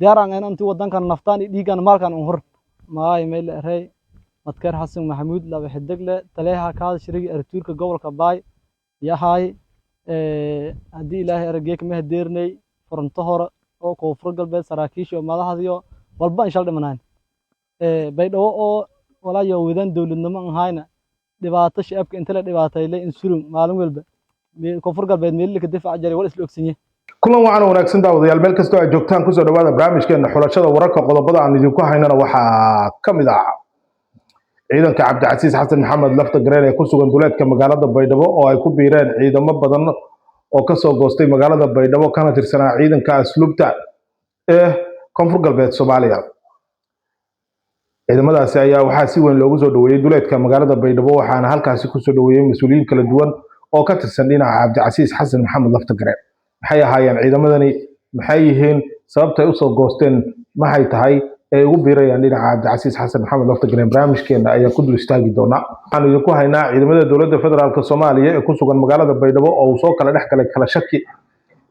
Diyaar aan intii wadankan naftaan iyo dhiigan maalkan un hur maay meel rey. Madkeer Xasan Maxamuud Laba Xidigle, taliyaha kaada shirigi artuurka gobolka Baay yahay. Haddii Ilaahay arageek ma hadeernay furanto hore oo Koonfur Galbeed saraakiisha oo madaxdiyo walba in shal dhimanaan Baydhabo oo walaayo wadan dowladnimo aan hayna, dhibaato shacabka inta la dhibaataylay in surun maalin walba Koonfur Galbeed meel ka difaac jaray wal isla ogsanyahay. Kulan wacan wanaagsan daawadayaal, meel kastoo aad joogtaan kusoo dhawaada barnaamijkeena xulashada wararka. Qodobada aan idinku haynana waxaa ka mid ah ciidanka Cabdicasiis Xasan Maxamed Lafta Gareen ee ku sugan duleedka magaalada Baydhabo oo ay ku biireen ciidamo badan oo kasoo goostay magaalada Baydhabo kana tirsanaa ciidanka asluubta ee Koonfur Galbeed Soomaaliya. Ciidamadaasi ayaa waxaa si weyn loogu soo dhaweeyey duleedka magaalada Baydhabo, waxaana halkaasi kusoo dhaweeyey mas-uuliyiin kala duwan oo ka tirsan dhinaca Cabdicasiis Xasan Maxamed Lafta Gareen. Maxay ahaayeen ciidamadani? Maxay yihiin sababtay usoo goosteen? Maxay tahay ay ugu biirayaan dhinaca Cabdicasiis Xasan Maxamed Lafta Gareen? Barnaamijkeena ayaa ku dul istaagi doonaa. Waxaanu idinku haynaa ciidamada dowladda federaalk Soomaaliya ee ku sugan magaalada Baydhabo oo uu soo kala dhex galay kala shaki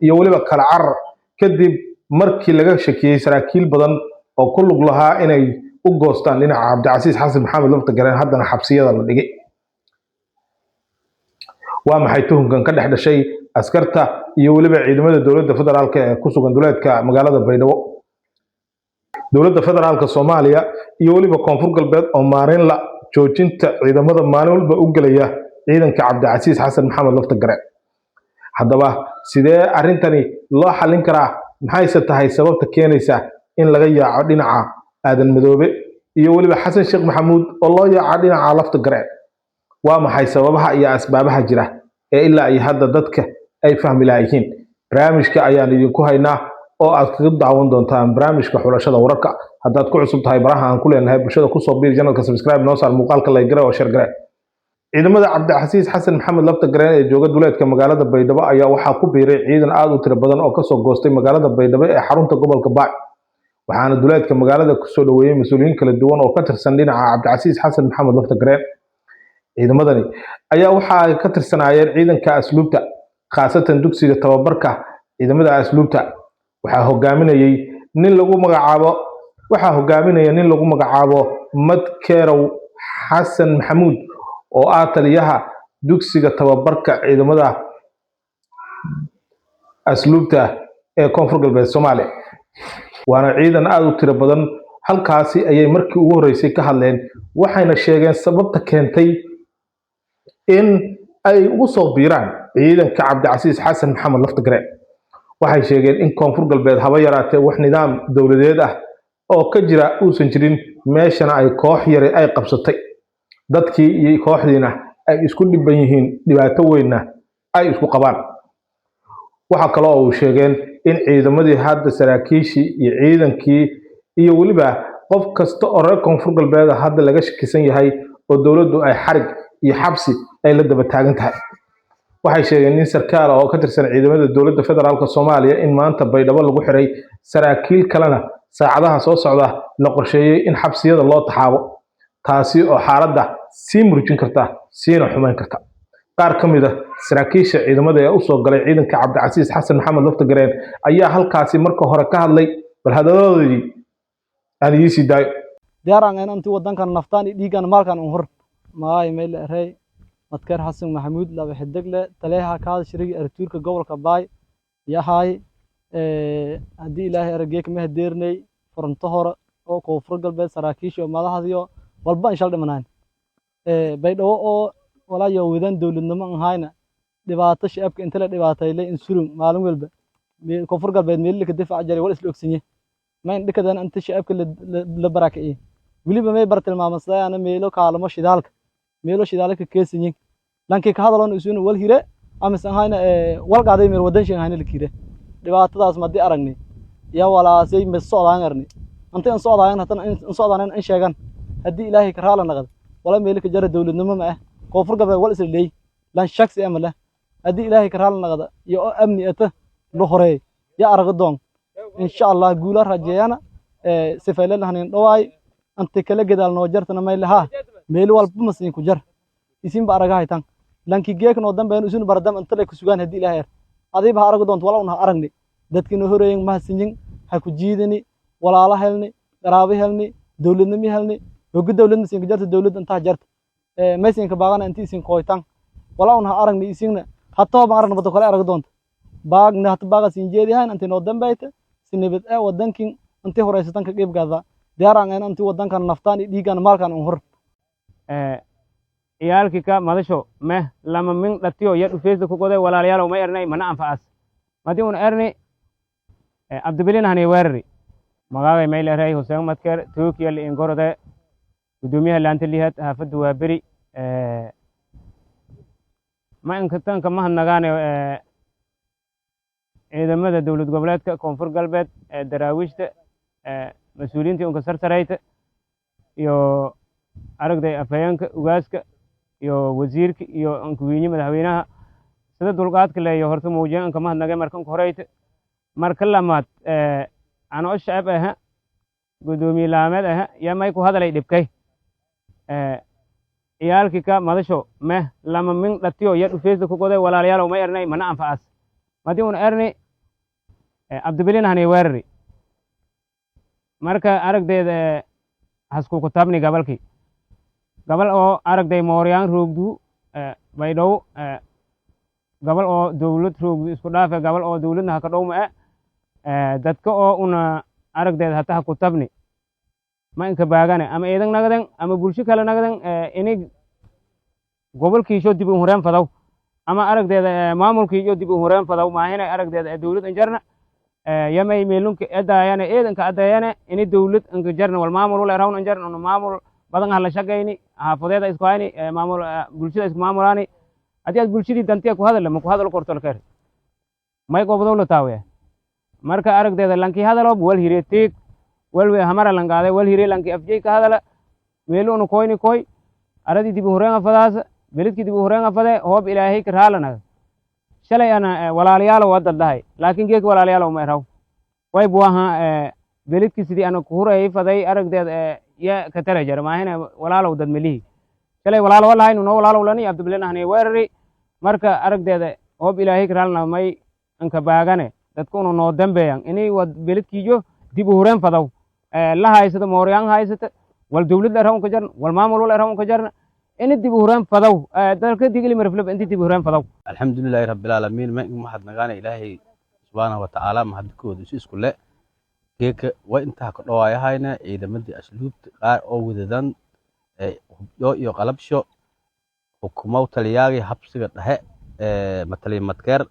iyo weliba kala carar, kadib markii laga shakiyey saraakiil badan oo ku lug lahaa inay u goostaan dhinaca Cabdicasiis Xasan Maxamed Lafta Gareen, haddana xabsiyada la dhigay. Waa maxay tuhunkan ka dhex dhashay askarta iyo weliba ciidamada dowladda federaalk ee ku sugan duleedka magaalada Baydhabo? Dowladda federaalka Soomaaliya iyo weliba Koonfur Galbeed oo maarin la joojinta ciidamada maalin walba u gelaya ciidanka Cabdicasiis Xasan Maxamed Lafta Gareen. Haddaba sidee arrintani loo xallin karaa? Maxayse tahay sababta keenaysa in laga yaaco dhinaca Aadan Madoobe iyo weliba Xasan Sheekh Maxamuud oo loo yaaco dhinaca Lafta Gareen? Waa maxay sababaha iyo asbaabaha jira ee ilaa iyo hadda dadka ay fahmi laayihiin? Barnaamijka ayaan idinku haynaa oo aad kaga daawan doontaan barnaamijka xulashada wararka. Haddaad ku cusub tahay baraha aan ku leenahay bulshada, kusoo biir channelka, subscribe noo saar, muuqaalka like gare oo share gare. Ciidamada Cabdicasiis Xasan Maxamed Lafta Gareen ee jooga duleedka magaalada Baydhabo ayaa waxaa ku biiray ciidan aada u tiro badan oo kasoo goostay magaalada Baydhabo ee xarunta gobolka Baay, waxaana duleedka magaalada kusoo dhaweeyey mas-uuliyiin kala duwan oo ka tirsan dhinaca Cabdicasiis Xasan Maxamed Lafta Gareen. Ciidamadani ayaa waxa ay ka tirsanaayeen ciidanka asluubta, khaasatan dugsiga tababarka ciidamada asluubta. Waxaa hogaaminaya nin lagu magacaabo Madkerow Xasan Maxamuud oo ah taliyaha dugsiga tababarka ciidamada asluubta ee Koonfur Galbeed Soomaaliya, waana ciidan aada u tiro badan. Halkaasi ayay markii ugu horreysay ka hadleen, waxayna sheegeen sababta keentay in ay ugu soo biiraan ciidanka Cabdicasiis Xasan Maxamed Laftagareen. Waxay sheegeen in Koonfur Galbeed haba yaraatee wax nidaam dowladeed ah oo ka jira uusan jirin, meeshana ay koox yari ay qabsatay, dadkii iyo kooxdiina ay isku dhiban yihiin, dhibaato weynna ay isku qabaan. Waxaa kaloo uu sheegeen in ciidamadii hadda saraakiishii iyo ciidankii iyo weliba qof kasta oo reer Koonfur Galbeed hadda laga shakisan yahay oo dowladdu ay xarig iyo xabsi ay la daba taagan tahay. Waxay sheegeen nin sarkaal oo ka tirsan ciidamada dowladda federaalk Soomaaliya in maanta Baydhabo lagu xiray, saraakiil kalena saacadaha soo socda la qorsheeyey in xabsiyada loo taxaabo, taasi oo xaaladda sii murjin karta siina xumayn karta. Qaar ka mid ah saraakiisha ciidamada ee usoo galay ciidanka Cabdicasiis Xasan Maxamed Laftagareen ayaa halkaasi marka hore ka hadlay. Bal hadaladoodii aan idiin sii daayo. Diyaar aan intii wadankan naftaan iyo dhiigan maalkan un hur maay meel rey. Madkeer Xasan Maxamuud Laba Xidigle, taliyaha kaada shirigi artuurka gobolka Baay yahay. Haddii Ilaahay arageek ma hadeernay furanto hore oo Koonfur Galbeed saraakiisha oo madaxdiyo walba in shal dhimanaan Baydhabo oo walaayo wadan dowladnimo aan hayna, dhibaato shacabka inta la dhibaataylay in surun maalin walba Koonfur Galbeed meel ka difaac jaray wal isla ogsanyahay. Ma in dhikadan inta shacabka la barakiciye, weliba may bar tilmaamadsadayana meelo kaalmo shidaalka, meelo shidaalka keesanyin, lankii ka hadaloon isuuna wal hire amise hayna wal qaaday meel wadan shin hayna la kiire. Dhibaatadaas madii aragnay yaa walaasay ma socdaan arnay anta in socdaan hatan in socdaan in sheegan. Haddii Ilaahay ka raala naqad wala meel ka jara dowladnimo ma ah Koonfur Galbeed wal isla leey lan shaksi ama leh. Haddii Ilaahay ka raala naqada iyo oo amni ata lo horeey ya araga doon insha Allah guula rajeeyana sifayla lahanin dhawaay anta kala gadaal noo jartana may laha meel walba masiin ku jar isin ba araga haytan lanki geek noo dambeyn isin baradam inta lay ku sugaan. Haddii Ilaahay adiba ha araga doonto wala una aragnay dadkii noo horeeyeen mahadsanyin ha ku jiidani. Walaala helni, qaraabo helni, dowladnimo helni, hoga dowlad masinka jarta, dowladda intaa jarta maysinka baaqana inti isin kooytan. Walaa un ha aragni isinna hatoo baan aragna, bado kale arag doonta baagna hata baaga siin jeedihayn intii noo dambayta si nabad ah wadankin intii horeysatan ka qeyb gaada diyaar aan ahayn intii wadankan naftaan iyo dhiiggan maalkan un hor. Ciyaalkii ka madasho meh lama min dhatiyo ya dhufeysda ku goday. Walaalayaalow, ma ernay mana anfacas madi un erni Abdibilin hani weerari. Magaagay mayl eray Huseen Madker Tookiya liingorode, gudoomiyaha laanta lihad haafadda waa beri. Ma inkatanka mahadnagaane ciidamada dowlad goboleedka Koonfur Galbeed ee daraawiishta, mas-uuliyiintii unka sarsarayta iyo aragday afhayeenka ugaaska iyo wasiirka iyo ankuwiinye madaxweynaha sida dulqaadka leeyo horta muujiyan anka mahadnagay. Marka unka horeyta, marka lamaad, anoo shacab aha, gudoomiye laameed aha, yaa may ku hadalay dhibkay ciyaalkii ka madasho meh lama min dhatiyo ya dhufeysda ku goday. Walaalayaalow, ma ernay mana anfacas madi un erni Abdibilin hani weerari. Marka aragdeeda haskuku tabni gabalkii gabal oo aragday mooryaan roogdu Baydhow, gabal oo dowlad roogdu isku dhaafe, gabal oo dowladna haka dhow ma e. Dadka oo una aragdeeda hata haku tabni ma inka baagane ama eedan nagadan ama bulsho kale nagadan ini gobolkiisho dib u horeen fadaw ama aragdeeda maamulkiiyo dib u horeen fadaw maahina aragdeeda dowlad injarna yamay meelunka edaayane eedanka adayane ini dowlad inka jarna wal maamul wala rawn injarna. Una maamul badan hala shaqayni, xaafadeeda isku hayni, maamul bulshada isku maamulaani. Haddii aad bulshadii dantiya ku hadal ma ku hadal korto lakar may gobodow la taawiya. Marka aragdeeda lankii hadalo wal hire tiig wal hamara langaade wal hire lanki afjey ka hadala meelu una koyni koy aradii dib u horeen fadaas beledkii dib u horeen fade hoob Ilaahay ka raalanaga. Shalay ana walaalayaal waa dad laakiin geek walaalayaal ma eraw way buaha beledkii sidii ana ku hurayay faday aragdeed ya ka tara jar maahina walaalow dad malihi shalay walaalo walahay no walaalow lani Abdibilena hani weerari. Marka aragdeeda hoob Ilaahay ka raalna may anka baagane dadku unu noo dambeeyaan inay wad beledkiiyo dib u horeen fadaw la haysata mooryaan haysata wal dowlad la rawn ka jarna wal maamul la rawn ka jarna ini dib u horeen fadaw dalka Digli Mirifleb intii dib u horeen fadaw. Alxamdulilaahi rabbilcaalamiin. Ma mahadnagaana Ilaahay subxaanahu watacaala, mahadkooda isu isku le. Geeka way intaa ka dhawaayahayna ciidamadii asluubta qaar oo wadadan hubyo iyo qalabsho xukumow taliyaagii habsiga dhexe mataliya Madkeer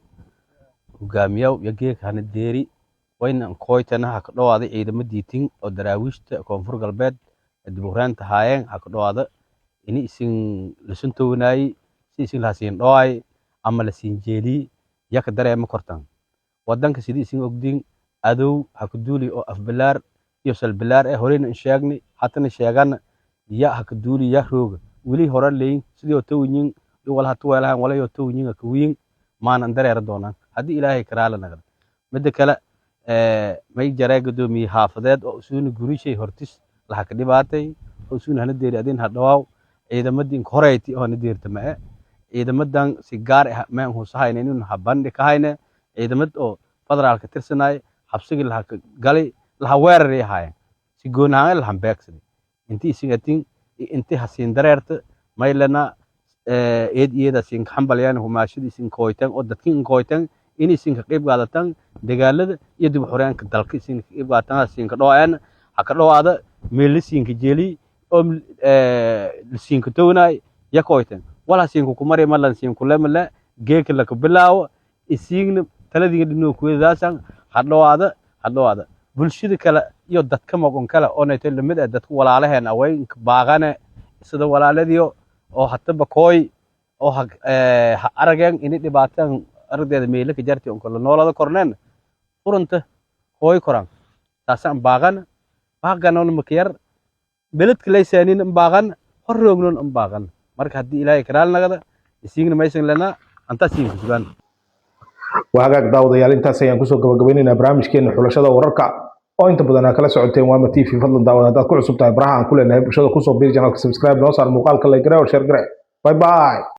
hogaamiyaw iyo geeka hana deeri wayna koytana ha ka dhawaaday ciidamadii tin oo daraawiishta Koonfur Galbeed dib u horeynta haayeen. Ha ka dhawaada ini isin lisun townaayey si isin lahasiin dhawaay ama lasiin jeeliyey yaka dareema kortan wadanka sidii isin ogdiin adow ha ku duuli oo afbilaar iyo salbilaar eh horeyna in sheegni hatana sheegana ya ha ku duuli ya rooga weli hore leyin sidii oo towyin wal hatu weelahan wala yo towyin ka wiin maanan dareera doonaan haddii Ilaahay karaala nagada. Midda kale, may jaray gudoomiye xaafadeed oo usuuna gurishay hortis laha ka dhibaatay oo usuuna hana deeri adin ha dhawaaw ciidamadii inka horeyti oo hana deerta ma'e ciidamadan si gaar ah ma husahayna inuu ha bandhi ka hayne ciidamad oo federaalka tirsanay xabsigii laha ka galay laha weeraray ahaayeen si goon ahaan lahan beegsaday intii isingatin intii hasiin dareerta maylana eed iyada siin xambalyaan humaashadii isin kooytan oo dadkin kooytan in isin ka qayb qaadatan dagaalada iyo dib u xoreenka dalka isin ka qayb qaadatan hasiin ka dhawaayaan ha ka dhawaada meel siinka jeeli oo siinka townay ya kooytan wala siinku kumari malan siinku lemale geeka la ka bilaawo isiigna taladiga dhinoo kuwadaasan ha dhawaada ha dhawaada. Bulshada kale iyo dadka maqon kale oo naytay lamid ah dadka walaalaheen aweenka baaqane sida walaaladiyo oo hataba kooy oo ha arageen ini dhibaataan aragdeeda meelo ka jartay on kala noolada korneen furanta hooy koran taasaan baaqan baaqanon makiyar beledka laysaanin baaqan hor roognon baaqan. Marka haddii Ilaahay karaal nagada isiigna maysan lana antaa siin kusugaan. Waa hagaag daawadayaal, intaas ayaan kusoo gabagabaynaynaa barnaamijkeena xulashada wararka oo inta badan aa kala socoteen Waama TV. Fadlan daawad, haddaad ku cusub tahay baraha aan ku leenahay bulshada, kusoo biir channelka, subscribe noo saar, muuqaalka like gare oo share gare. Bye bye.